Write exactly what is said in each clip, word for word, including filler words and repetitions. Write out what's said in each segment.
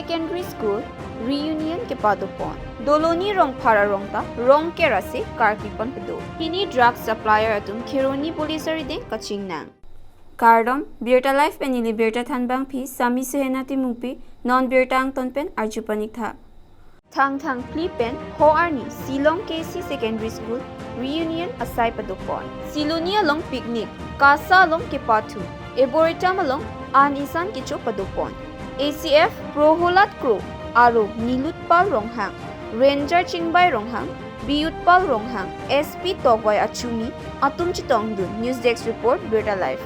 Secondary School reunion kepadopon. Doloni Rongphar arong ta Rongker ase karklipon pado. Pini drug supplier atum Kheroni Police arideng kachingnang. Kardom, Birta Live pen neli birta thanbangpi Sami Sehena Timungpi, non birta angton pen arjupon-ik tha. Thangthang phli pen ho arni Shillong K C Secondary School reunion asai padopon. Siloni along picnic, KASA along kepathu, Arboretum along an isan kecho padopon. A C F Proholad Kro, aro Nilutpal Ronghang, Ranger Chingbai Ronghang, Biyutpal Ronghang, S P Tokwai Achumi atum chetongdun. News Desk Report, Birta Live.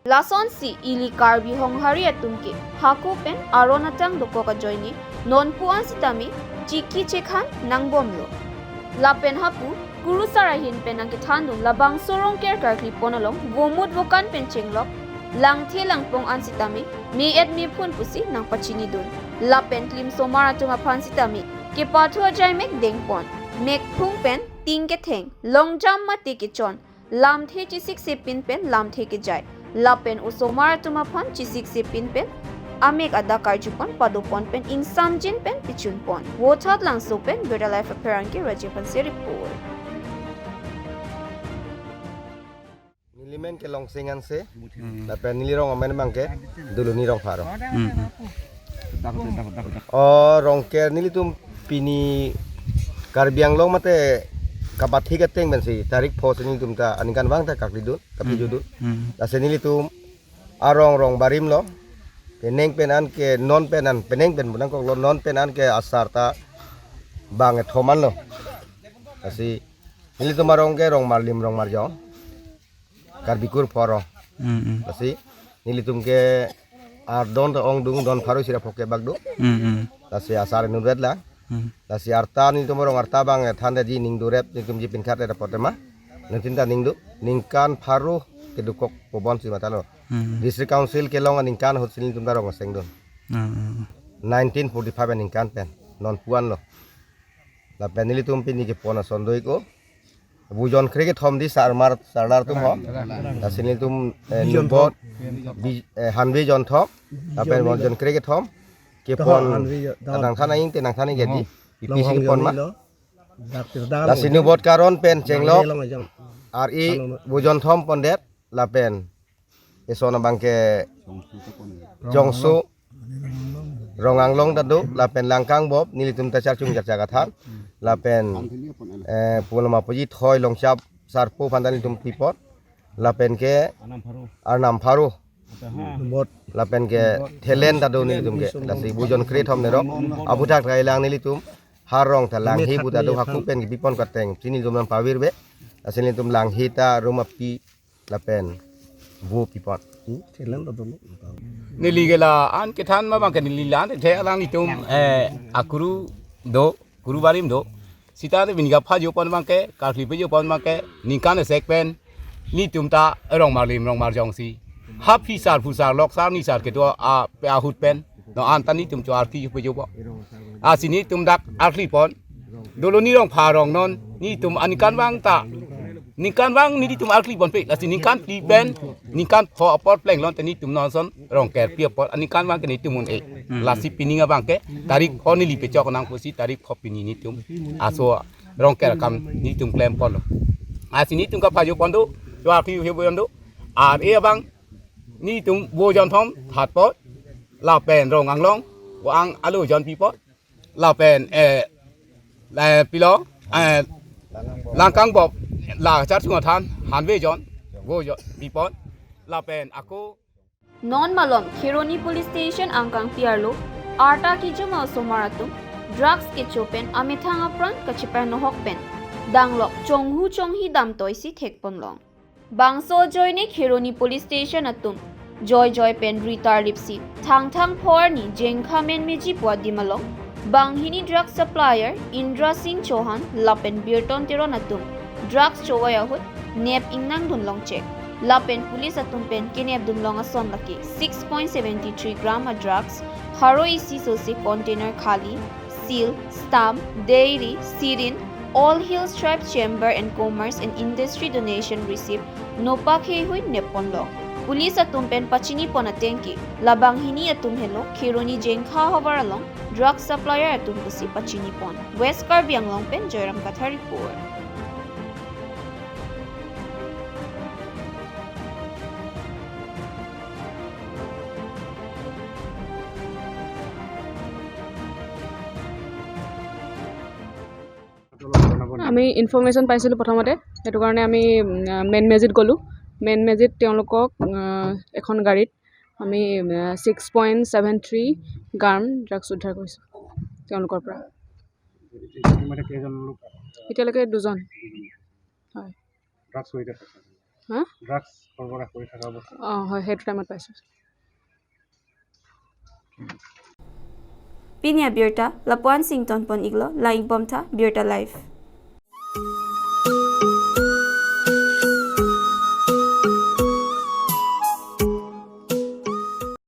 Lasonsi ili Karbi Honghari atum ke hako pen aron atang dokok ajoine nonpu an sitame chiki chekhan nangbomlo. Lapen hapu kurusar ahin pen nangkethandun labangso Rongker karklipon along vomut vokan pen chenglok, langthe langpong an sitame me-et mephun pusi nangpachinidun. Lapen klim osomar atum aphan sitame kepathu ajai mek dengpon, mekphung pen ting ketheng, long jump mate kechon, lamthe chesik sepin pen lamthe kejai, lapen osomar atum aphan chesik sepin pen amek adak karjupon padopon pen ingsamjin pen pichunpon. Vothatlangso pen Birta Live apherangke Rajiv Hanse report. Neli men ke Longsing Hanse, Hmm. lapen neli rong amen abang ke Doloni Rongphar arong. Hmm, hmm. O Rongker nelitum pini Karbi Anglong mate kapathik ateng pensi tarik pho si nelitum ta aningkanvang ta karklidun, kapi Hmm. judun. Hmm. Lasi nelitum arong rong barim lo. Penang pen an ke non pen an, penang pen pu nangkoklo, non pen an ke asar ta bang kethom an lo. Lasi nelitum arong ke Rongmarlim Rongmarjong. Karbi kur pho arong. Hmm, hmm. Lasi nelitum ke ardon ta ongdung don pharo sira pho ke bak do. Hmm, hmm. Lasi asar inutvet lang. Hmm. Lasi arta nelitum arong arta bang than da ji ning durep nelitum ji pinkhat da pote ma. Nelitum ta ning do. Ningkan pharo kedokok pobon si matalo. Hmm. District Council kelong aningkan ahut si nelitum ta rong asengdun. Hmm, hmm. Nineteen forty-five aningkan pen nonpu an lo. Lapen nelitum pini kepon ason do-ik o. Bujon krekethom di sarmar sarlar atum ho. Lasi nelitum, eh, Bujon nubot thom. Bi-, eh, Hanvi Jonthom. Lapen Bujon bujon krekethom. Kepon Toho Hanvi Jo-, toho. Nangthan aing te nangthan aing gedi. Ipi si Longhong kepon ma. Joni lo. Dak tir dang Lasi lo. Nubot karon pen chenglok. Dang long jong. Ari Dang long. Bujon thom pondet. Lapen ison abang ke Jongso, Ronganglong ta do, lapen Langkangbop, nelitum ta charchung charcha kathan, lapen, eh, pulama puji thoi longchap sarpo aphan ta nelitum pipon, lapen ke Arnam Pharo, Bot. lapen ke Thelen ta do nelitum ke, lasi bujon kre thom nerok, aputhak railang nelitum, harong ta langhi Methak puta do methak. Haku pen ke pipon kateng, si nelitum nang pavir be, lasi nelitum langhi ta rum api, lapen vo pipon. Hmm, thelen ta dolo. Neli ke la-an kethan ma abang ke neli la-an the alanglitum, eh, akuru do, kuru barim do. Sita te bini kapha jopon abang ke, karkli pejopon abang ke, ningkan asek pen, nelitum ta Rongmarlim Rongmarjong si. Ha phisar phusar loksar nisar kedo a, pe ahut pen, non an ta nelitum cho arkli jopo jopo. Lasi nelitum dak arklipon. Doloni Rongphar arong non, nelitum aningkanvang ta. Ningkanvang nelitum arklipon pe, lasi ningkan phli pen, ningkan pho apor pleng lon te nelitum non ason Rongker pi apor, aningkanvang ke nelitum un-e. Hmm. Lasi pining abang ke, tarik pho neli pechok nang pusi, tarik pho pini nelitum. Aso Rongker akam nelitum klemponlo. Lasi nelitum kapha jopon do, cho arkli jopon do. Ar-e abang, nelitum vo jon thom, thatpon, lapen Ronganglong, vo ang alo jon pipon. Lapen, eh, eh, pilo, eh, Langkangbop, la charchung athan, Hanvi Jon, vo jon, pipon. Lapen ako, Non malom Kheroni Police Station angkangpi arlo arta kejoma osomar atum drugs kecho pen amethang apran kachepanohok pen danglok chonghu chonghi damtoisi thekponlong. Bangso ajoine Kheroni Police Station atum joijoi pen ritarlipsi Thangthang pho arni Jengkha menmeji pu adim along banghini drug supplier Indra Singh Chauhan lapen Birton Teron atum drugs chovoi ahut nep ingnangdunlong chek. Lapen police atum pen kenepdunlong ason lake six point seven three gram a drugs, haro isi sose container khali, seal, stamp, diary, syringe, All Hills Tribes Chamber and Commerce and Industry donation receipt nopak heihui nepponlong. Police atum pen pachinipon atengke, labanghini atum helo Kheroni Jengkha havar along drug supplier atum pusi pachinipon. West Karbi Anglong pen Joyram Kathar report. আমি ইনফৰমেশ্যন পাইছিলোঁ প্ৰথমতে, সেইটো কাৰণে আমি মেইন মেজিত গ'লোঁ। মেইন মেজিত তেওঁলোকক আহ, এখন গাড়ীত আমি ছিক্স পইণ্ট ছেভেন থ্ৰী গ্ৰাম ড্ৰাগছ উদ্ধাৰ কৰিছোঁ তেওঁলোকৰ পৰা। ইতিমধ্যে কেইজন লোক এতিয়ালৈকে দুজন। হয়। ড্ৰাগছ কৰি থাকে? হা? ড্ৰাগছ সৰবৰাহ কৰি থকা অৱস্থা। অ, হয়, সেইটো টাইমত পাইছোঁ। Pini abirta lapu-an si ingtonpon iklo, lang-ikbomtha Birta Live.